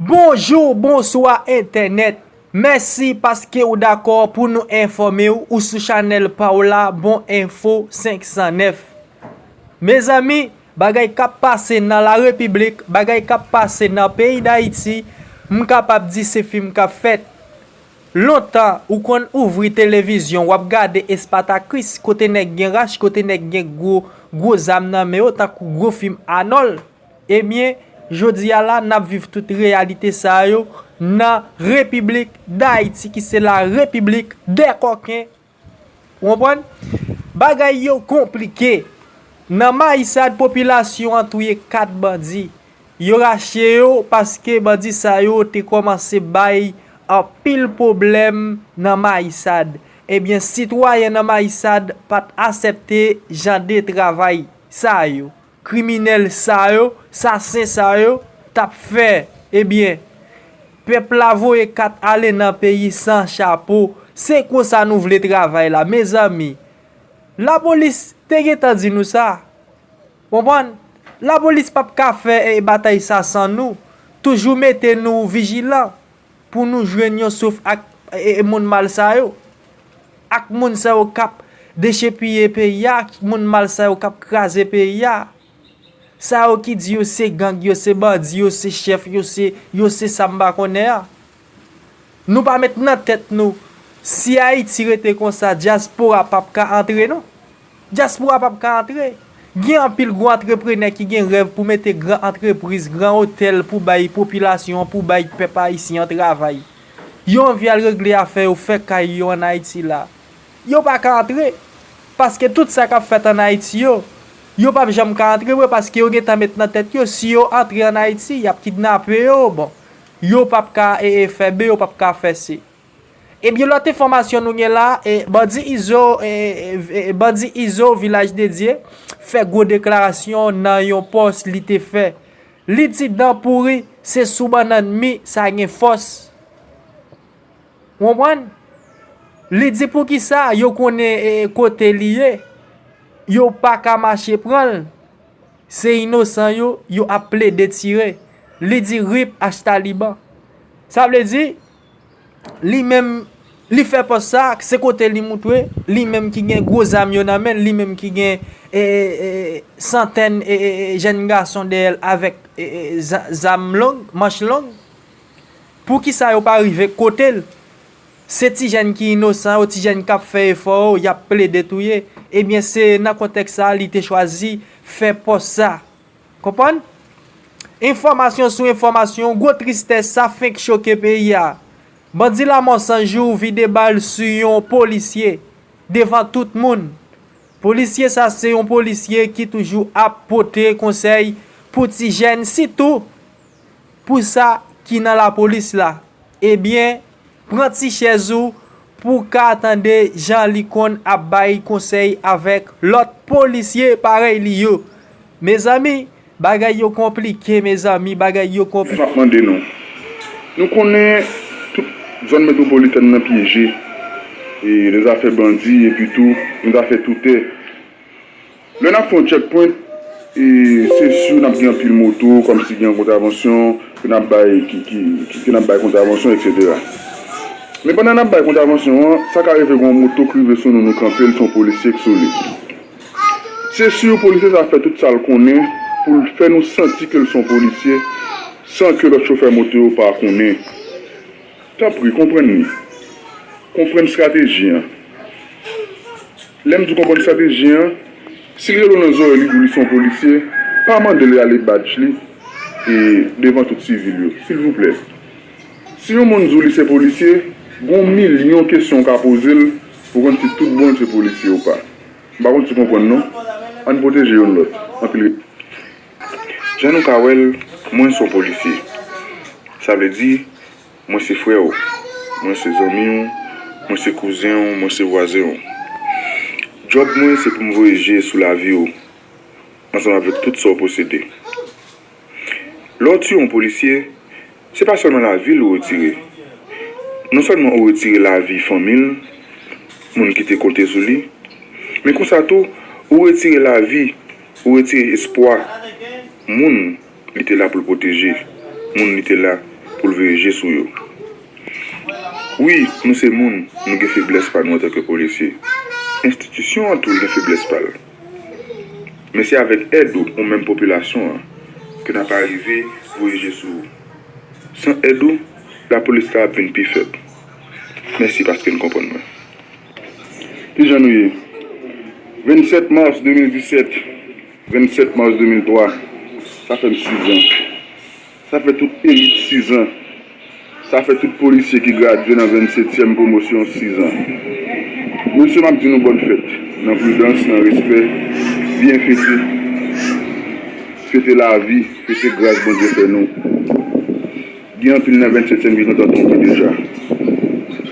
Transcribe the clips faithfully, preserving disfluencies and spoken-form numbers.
Bonjou, bonswa entènèt. Mèsi paske ou dakò pou nou enfòme w, ou sou chanèl pa w la, Bon Enfo senk san nèf. Mezanmi, bagay k ap pase nan la repiblik, bagay k ap pase nan peyi Dayiti, m kapab di se fim k ap fèt. Lontan, ou konn ouvri televizyon, w ap gade Espatakis, kote nèg gen rach, kote nèg gen gwo, gwo zam nan men yo, tankou gwo fim Anòl. Ebyen, jodi a la, n ap viv tout reyalite sa yo nan Repiblik Dayiti, ki se la Repiblik dè kòken. Ou konprann? Bagay yo konplike. Nan Mayisad, popilasyon an touye kat bandi. Yo rache yo paske bandi sa yo te kòmanse bay anpil pwoblèm nan Mayisad. Ebyen, sitwayen nan Mayisad pa t aksepte jan de travay sa yo, kriminèl sa yo, sasen sa yo t ap fè. Ebyen, pèp la voye kat ale nan peyi san chapo. Se konsa nou vle travay la, mezanmi. Lapolis te gentan di nou sa. Konprann? Lapolis p ap ka fè, e, batay sa san nou. Toujou mete nou vijilan pou nou jwenn yon souf ak, e, e, moun mal sa yo. Ak moun sa yo k ap dechepiye peyi a, ak moun mal sa yo k ap kraze peyi a. Sa yo ki di yo se gang, yo se bandi, yo se chèf, yo se, yo se sa m pa konnen an. Nou pa met nan tèt nou, si Ayiti rete konsa, dyaspora p ap ka antre non. Dyaspora p ap ka antre. Gen anpil gwo antreprenè ki gen rèv pou mete gran antrepriz, gran otèl pou bay popilasyon an, pou bay pèp ayisyen an travay. Yo anvi al regle afè yo, fè kay yo ann Ayiti la. Yo pa ka antre. Paske tout sa k ap fèt ann Ayiti yo, yo p ap janm ka antre vre, paske yo gentan met nan tèt yo, si yo antre ann Ayiti, y ap kidnape yo. Bon, yo p ap ka, e, e, fè B, yo p ap ka fè C. Ebyen, lòt enfòmasyon nou gen la, e, bandi Izo, e, e, e, bandi Izo, Vilaj de Dye, fè gwo deklarasyon nan yon pòs li te fè. Li di dan pouri, se sou bannann mi sa gen fòs. Ou konprann? Li di poukisa yo konnen, e, e, kote li ye, yo pa ka mache pran l. Se inosan yo, yo ap plede tire. Li di rip H Taliban. Sa vle di, li menm, li fè pòs sa, se kote li moute, li menm ki gen gwo zam yo nan men l, li menm ki gen, e, e, e, santèn, e, e, e, jèn gason dèyè l avèk, e, e, za-, zam long, manch long. Poukisa yo pa rive kote l? Se ti jèn ki inosan yo, ti jèn k ap fè efò yo, y ap plede touye. Ebyen, se nan kontèks sa a li te chwazi fè pòs sa. Konprann? Enfòmasyon sou enfòmasyon, gwo tristès, sa fenk choke peyi a. Bandi Lanmò San Jou vide bal sou yon polisye devan tout moun. Polisye sa se yon polisye ki toujou ap pote konsèy pou ti jèn, sitou pou sa ki nan lapolis la. Ebyen, pran ti chèz ou pou w ka tande jan li konn ap bay konsèy avèk lòt polisye parèy li yo. Mezanmi, bagay yo konplike, mezanmi, bagay yo konplike. M ap mande nou, nou konnen tout zòn metwopolitèn nan pyeje, e, nan zafè bandi, epi tou, nan zafè toutè. Lè n ap fè yon checkpoint, e, se si n ap gen anpil moto, kòmsi gen yon kontravansyon, ke n ap bay, ki, ki, ki, ke n ap bay kontravansyon, etsetera. Men pandan n ap bay kontravansyon an, sa ka rive gen yon moto k rive sou nou, nou kanpe l, se yon polisye k sou li. Se si polisye sa fè tout sa l konnen pou l fè nou santi ke l se yon polisye, san ke lòt chofè moto yo pa konnen. Tanpri, konprann li. Konprann estrateji an. Lè m di w konprann estrateji an, si l rele w nan zòrèy, li di w li se yon polisye, pa mande l rale badj li, e, devan tout sivil yo, silvouplè. Si yon moun di w li se polisye, gen yon milyon kesyon w ka poze l pou konn si tout bon l se polisye ou pa. M pa konn si w konprann non. Ann pwoteje youn lòt. Anpil re- Jan nou ka wè l, mwen se yon polisye. Sa vle di, mwen se frè w, mwen se zanmi w, mwen se kouzen w, mwen se vwazen w. Djòb mwen se pou m voye je sou lavi w, ansanm avèk tout sa w posede. Lè w tiye yon polisye, se pa sèlman lavi l ou retire. Non sèlman ou retire lavi fanmi l, moun ki te konte sou li, men konsa tou, ou retire lavi, ou retire espwa moun li te la pou l pwoteje, moun li te la pou l vire je sou yo. Wi, nou se moun, nou gen feblès pa nou antanke polisye. Enstitisyon an tou gen feblès pa l. Men se avèk èd ou, ou menm popilasyon an, ke n ap arive voye je sou ou. San èd ou, lapolis la ap vin pi fèb. Mèsi paske n konprann mwen. Kijan nou ye? Vennsèt mas de mil disèt, vennsèt mas de mil twa, sa fè m sizan. Sa fè tout elit sizan. Sa fè tout polisye ki gradye nan vennsetyèm pwomosyon sizan. Mesye, m ap di nou bòn fèt, nan pridans, nan respè, byen fete. Fete lavi, fete gras Bondye fè nou. Gen anpil nan vennsetyèm ki kontan tonbe deja.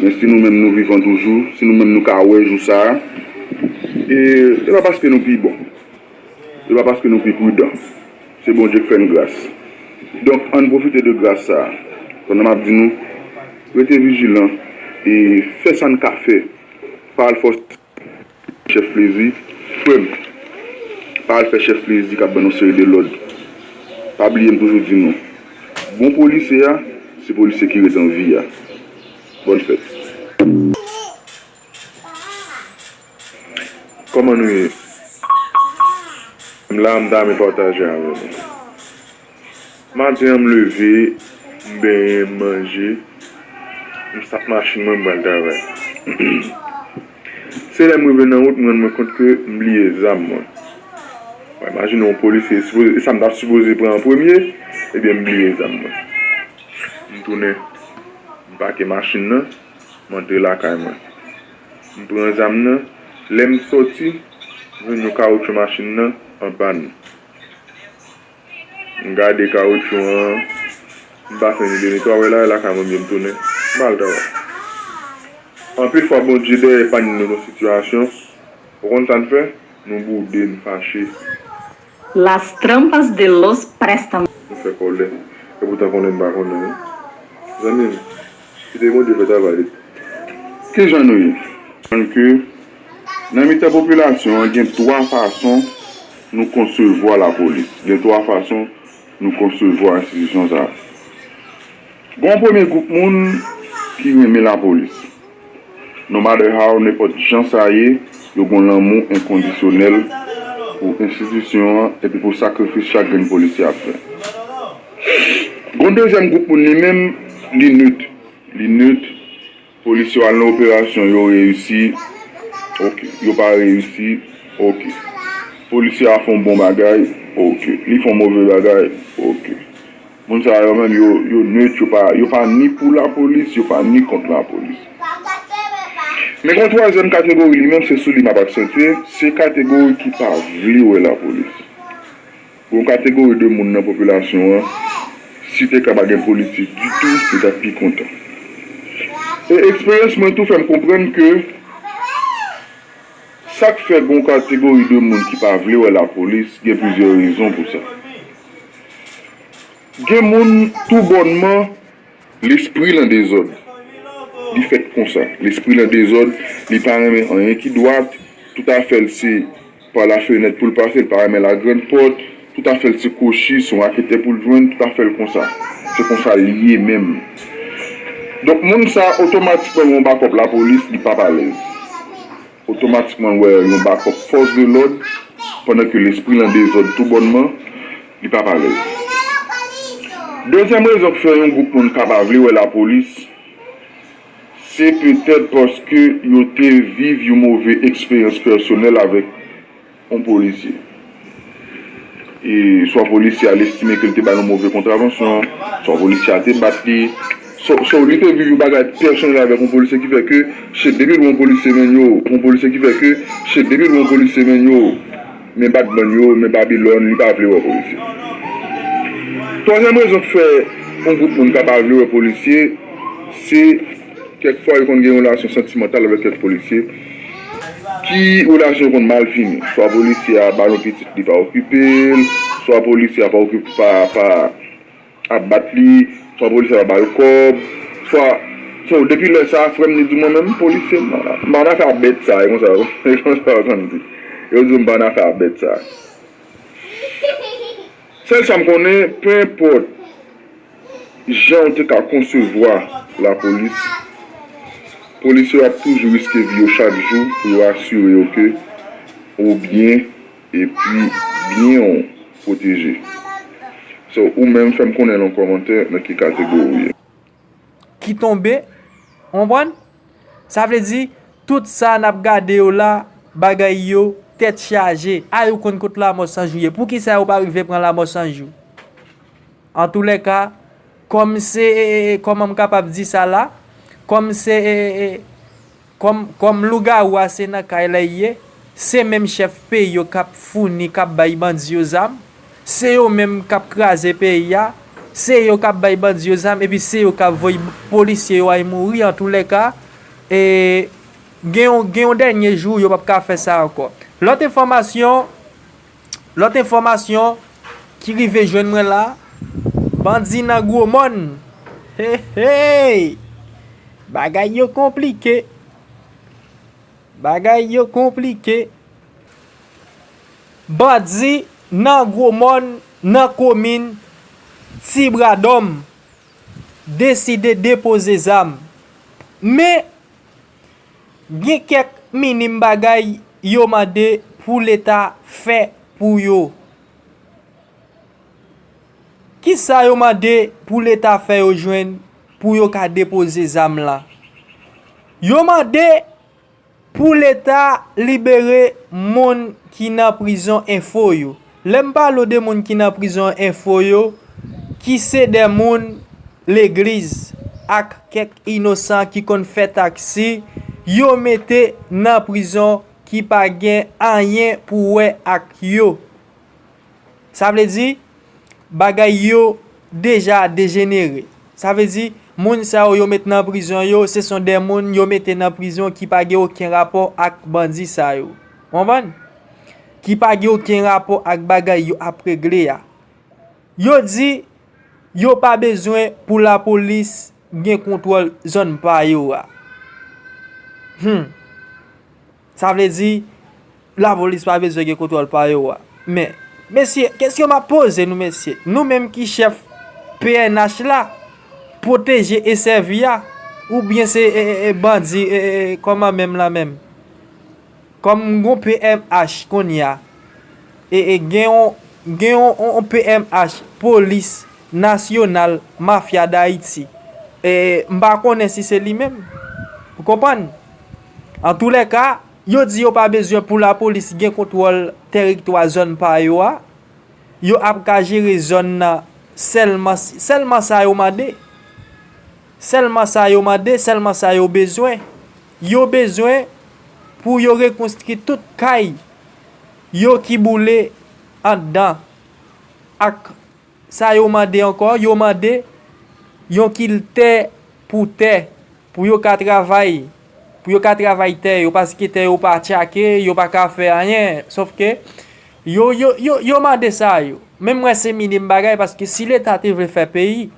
Men si nou menm nou vivan toujou, si nou menm nou ka wè jou sa a, e se pa paske nou pi bon. Se pa paske nou pi pridan. Se Bondye k fè n gras. Donk, ann pwofite de gras sa a. Pandan m ap di nou, rete vijilan e fè sa n ka fè. Pa al fòse chèf plezi. Frè m, pa al fè chèf plezi k ap ban nou seri de lòd. Pa bliye m toujou di nou, bon polisye a, se polisye ki ret an vi a. Bòn fèt. Kòman nou ye? M la, m ta renmen pataje avè nou. Maten an, m leve, m benyen, m manje, m stat machin mwen, m pral travay. Se lè m rive nan wout, m rann mwen kont ke m bliye zam mwen. Bon, imajine yon polisye, sipoze, e sa m t ap sipoze pran an premye, ebyen, m bliye zam mwen. M tounen, m pake machin nan, m antre lakay mwen. M pran zam nan, lè m sòti, m jwenn yon kawotchou machin nan an pàn. M gade kawotchou an, m pa fè ni de ni twa, wè la, lakay mwen byen m tounen, m al travay. Anpil fwa, Bondye dèyè pa n nan yon sitiyasyon, ou konn sa n fè? Nou boude, n fache. Las trampas de los préstamos. Nou fè kòlè. E poutan konnen n pa konnen, wi. Zanmi m, kite Bondye fè travay li. Kijan nou ye? Konprann ke nan mitan popilasyon an, gen twa fason nou konsevwa lapolis. Gen twa fason nou konsevwa enstitisyon sa a. Gen yon premye gwoup moun ki renmen lapolis. No matter how, nenpòt jan sa ye, yo gen lanmou enkondisyonèl pou enstitisyon an epi pou sakrifis chak grenn polisye ap fè. Gen yon dezyèm gwoup moun, li menm, li nit. Li nit. Polis yo al nan operasyon, yo reyisi. Oke. Yo pa reyisi. Oke. Polisye a fè yon bon bagay. Oke. Li fè yon move bagay. Oke. Moun sa yo menm, yo, yo nit, yo pa, yo pa ni pou lapolis, yo pa ni kont lapolis. Men gen yon twazyèm kategori, li menm, se sou li m ap aksantye, se kategori ki pa vle wè lapolis. Gen yon kategori de moun nan popilasyon an, si te ka pa gen politik ditou, yo t ap pi kontan. E eksperyans mwen tou fè m konprann ke sa k fè gen yon kategori de moun ki pa vle wè lapolis, gen plizyè rezon pou sa. Gen moun, tou bònman, lespri l an dezòd. Li fèt konsa. Lespri l an dezòd, li pa renmen anyen ki dwat, tout afè l se pa lafenèt pou l pase, li pa renmen lagrann pòt, tout afè l se kwochi, se yon raketè pou l jwenn, tout afè l konsa. Se konsa l ye menm. Donk, moun sa, otomatikman, yon bakòp lapolis, li p ap alèz. Otomatikman, l wè yon bakòp fòs de lòd, pandan ke lespri l an dezòd tou bònman, li p ap alèz. Dezyèm rezon k fè yon gwoup moun ka pa vle wè lapolis, se petèt paske yo te viv yon move eksperyans pèsonèl avèk yon polisye. E swa polisye a l estime ke l te ba l yon move kontravansyon, swa polisye a te bat li, swa, swa li te viv yon bagay pèsonèl avèk yon polisye ki fè ke se depi l wè yon polisye men yo, yon polisye ki fè ke se depi l wè yon polisye men yo, men Batman yo, men Babilòn, li pa vle wè polisye. Twazyèm rezon k fè yon gwoup moun ka pa vle wè polisye, se kèk fwa yo konn gen yon relasyon santimantal avèk kèk polisye, ki relasyon yo konn mal fini. Swa polisye a ba l yon pitit, li pa okipe l, swa polisye a pa okipe, pa, pa ap bat li, swa polisye a pa ba l kòb, swa, so, depi lè sa a, frè m, li di mwen menm, polisye, m pa, m pa nan afè a bèt sa, e konsa, e konsa yo konn di. Yo di m pa nan afè a bèt sa. Sèl sa m konnen, penenpòt Jan w te ka konsevwa lapolis, polisye yo ap toujou riske vi yo chak jou pou yo asire yo ke ou byen epi byen w pwoteje. So, ou menm, fè m konnen nan kòmantè nan ki kategori w ye. Ki tonbe, w konprann? Sa vle di, tout sa n ap gade yo la, bagay yo, tèt chaje. A, yo konn kot Lanmò San Jou ye. Poukisa yo pa rive pran Lanmò San Jou? Antoulèka, kòm se, e, e, e, kòman m kapab di sa la? Kòm se, e, e, e, kòm, kòm lougawou a se nan kay la l ye, se menm chèf peyi yo k ap founi, k ap bay bandi yo zam, se yo menm k ap kraze peyi a, se yo k ap bay bandi yo zam, epi se yo k ap voye polisye yo al mouri. Antoulèka, e, gen yon, gen yon dènye jou, yo p ap ka fè sa ankò. Lòt enfòmasyon, Lòt enfòmasyon ki rive jwenn mwen la, bandi nan Gwo Mòn. Hey, hey! Bagay yo konplike. Bagay yo konplike. Bandi nan Gwo Mòn, nan komin Tibwadòm, deside depoze zam. Men, gen kèk minim bagay yo mande pou Leta fè pou yo. Kisa yo mande pou Leta fè yo jwenn pou yo ka depoze zam lan? Yo mande pou Leta libere moun ki nan prizon enfo yo. Lè m pale w de moun ki nan prizon enfo yo, ki se de moun legliz ak kèk inosan ki konn fè taksi, yo mete nan prizon ki pa gen anyen pou wè ak yo. Sa vle di, bagay yo deja dejenere. Sa vle di, moun sa yo, yo met nan prizon yo, se son de moun yo mete nan prizon ki pa gen okenn rapò ak bandi sa yo. Konprann? Ki pa gen okenn rapò ak bagay yo ap regle a. Yo di, yo pa bezwen pou lapolis gen kontwòl zòn pa yo a. Hmm. Sa vle di, lapolis pa bezwen gen kontwòl pa yo a. Men, mesye, kesyon m ap poze nou, mesye, nou menm ki chèf P N H la, pwoteje e sèvi a, oubyen se, e, e, e, bandi, e, e, e, kòman menm la menm? Kòm m gon P M H kounye a, e, e, gen yon, gen yon, yon, yon P M H, polis nasyonal mafya Dayiti. E, m pa konnen si se li menm. Ou konprann? Antoulèka, yo di yo pa bezwen pou lapolis gen kontwòl teritwa zòn pa yo a. Yo ap ka jere zòn nan sèlman, sèlman sa yo mande. Sèlman sa yo mande, sèlman sa yo bezwen. Yo bezwen pou yo rekonstwi tout kay yo ki boule anndan. Ak sa yo mande ankò, yo mande yon kil tè pou tè, pou yo ka travay, pou yo ka travay tè yo, paske tè yo pa tchake, yo pa ka fè anyen. Sòf ke yo, yo, yo, yo mande sa yo. Men m wè se minim bagay, paske si Leta te vle fè peyi,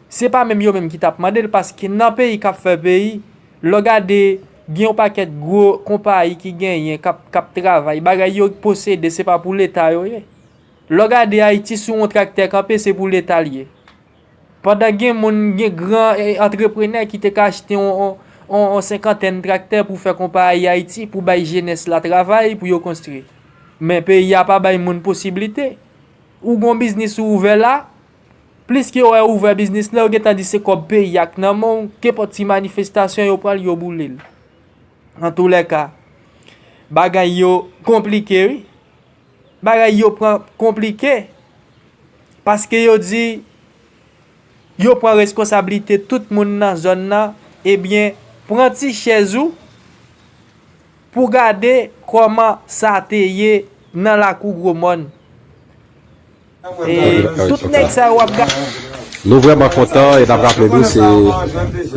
se pa menm yo menm ki t ap mande l, paske nan peyi k ap fè peyi, lè w gade, gen yon pakèt gwo konpayi ki genyen, k ap, k ap travay, bagay yo posede, se pa pou Leta yo ye. Lè w gade Ayiti, si yon traktè kanpe, se pou Leta l ye. Pandan gen moun, gen gran, e, antreprenè ki te ka achte yon, yon, yon, yon senkantèn traktè pou fè konpayi Ayiti, pou bay jenès la travay, pou yo konstwi. Men peyi a pa bay moun posiblite. Ou gon biznis ou ouvè la, plis ke w ouvè biznis la, yo gentan di se kòb peyi a k nan men w, kenpòt ti manifestasyon yo pran l, yo boule l. Antoulèka, bagay yo konplike, wi. Bagay yo pran konplike, paske yo di yo pran reskonsablite tout moun nan zòn nan, ebyen, pran ti chèz ou pou gade kòman sa te ye nan lakou Gwo Mòn. E tout nèg sa yo w ap gade. Nou vrèman kontan e n ap raple nou se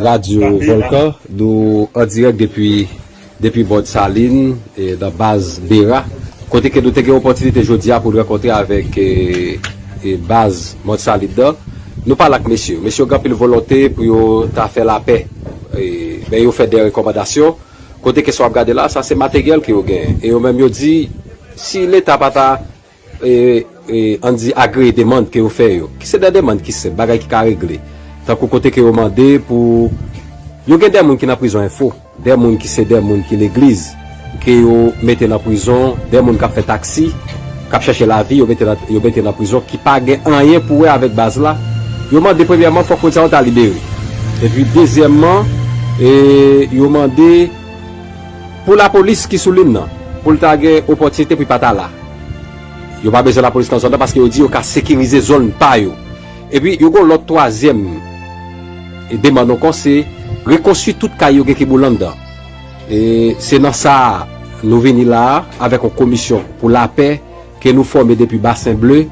Radyo Volkan, nou an dirèk depi, depi Mòn Salin, e nan baz Bera, kote ke nou te gen opòtinite jodi a pou n rankontre avèk, e, e baz Mòn Salin nan. Nou pale ak mesye yo. Mesye yo gen anpil volonte pou yo ta fè lapè, e, men yo fè de rekòmandasyon, kote ke sa w ap gade la, sa se materyèl ke yo genyen. E yo menm yo di, si Leta pa ta e, e, ann di agreye demann ke yo fè yo, ki se de demann ki senp, bagay ki ka regle. Tankou kote ke yo mande pou yo gen de moun ki nan prizon enfo, de moun ki se de moun ki legliz, ke yo mete nan prizon, de moun k ap fè taksi, k ap chèche lavi, yo mete nan, yo mete nan prizon, ki pa gen anyen pou wè avèk baz la. Yo mande premyèman fòk moun sa yo ta libere. Epi dezyèmman, e, yo mande pou lapolis ki sou liy nan, pou l ta gen opòtinite pou l pa ta la. Yo pa bezwen lapolis nan zòn nan paske yo di yo ka sekirize zòn pa yo. Epi yo gen yon lòt twazyèm demann ankò, se rekonstwi tout kay yo gen kiboul anndan. E se nan sa a nou vini la a avèk yon komisyon pou lapè ke nou fòme depi Basen Ble,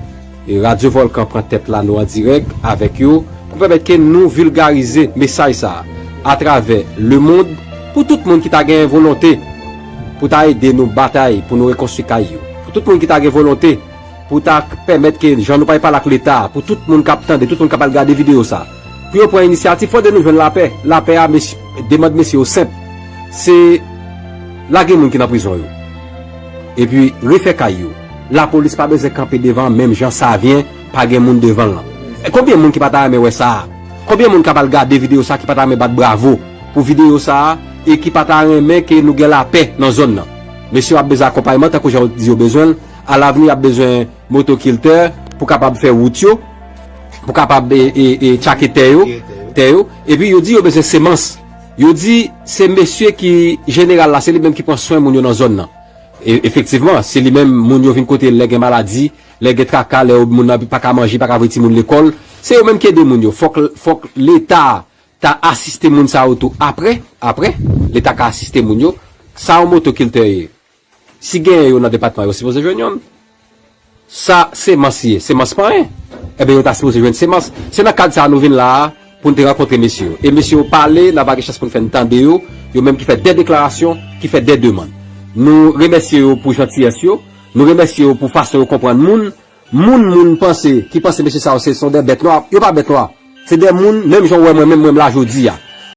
e Radyo Vòlkan pran tèt la, nou an dirèk avèk yo, pou pèmèt ke nou vilgarize mesaj sa a atravè lemonn, pou tout moun ki ta gen volonte pou ta ede nou batay pou nou rekonstwi kay yo, pou tout moun ki ta gen volonte pou ta pèmèt ke jan nou pral pale ak Leta, pou tout moun k ap tande, tout moun k ap al gade videyo sa, pou yo pran inisyativ, fò de nou jwenn lapè. Lapè a, mesye, demann mesye yo senp. Se lage moun ki nan prizon yo. Epi refè kay yo. Lapolis pa bezwen kanpe devan menm jan Savyen pa gen moun devan l lan. E konbyen moun ki pa ta renmen wè sa a? Konbyen moun k ap al gade videyo sa a ki pa ta renmen bat bravo pou videyo sa a e ki pa ta renmen ke nou gen lapè nan zòn nan? Mesye yo ap bezwen akonpayman tankou jan yo di yo bezwen l. Alavni, y ap bezwen motokiltè pou kapab fè wout yo, pou kapab e, e, e, tchake tè yo, tè yo. Epi yo di yo bezwen semans. Yo di se mesye ki jeneral la, se li menm ki pran swen moun yo nan zòn nan. E, efektivman, se li menm moun yo vin kote l lè gen maladi, lè gen traka, lè moun nan pa ka manje, pa ka voye timoun lekòl. Se yo menm ki ede moun yo. Fòk, fòk Leta ta asiste moun sa yo tou apre, apre, Leta ka asiste moun yo. Sa yon motokiltè ye? Si genyen yo nan depatman, yo sipoze jwenn youn. Sa semans ye, semans pa anyen. Ebyen, yo ta sipoze jwenn semans. Se nan kad sa a nou vin la a pou n te rankontre mesye yo. E mesye yo pale, n a va gen chans pou n fè n tande yo, yo menm ki fè de deklarasyon, ki fè de demann. Nou remèsye yo pou jantiyès yo, nou remèsye yo pou fason yo konprann moun. Moun, moun panse, ki panse mesye sa yo se son de bèt nwa, yo pa bèt nwa. Se de moun, menm jan w wè mwen, menm mwen m la jodi a.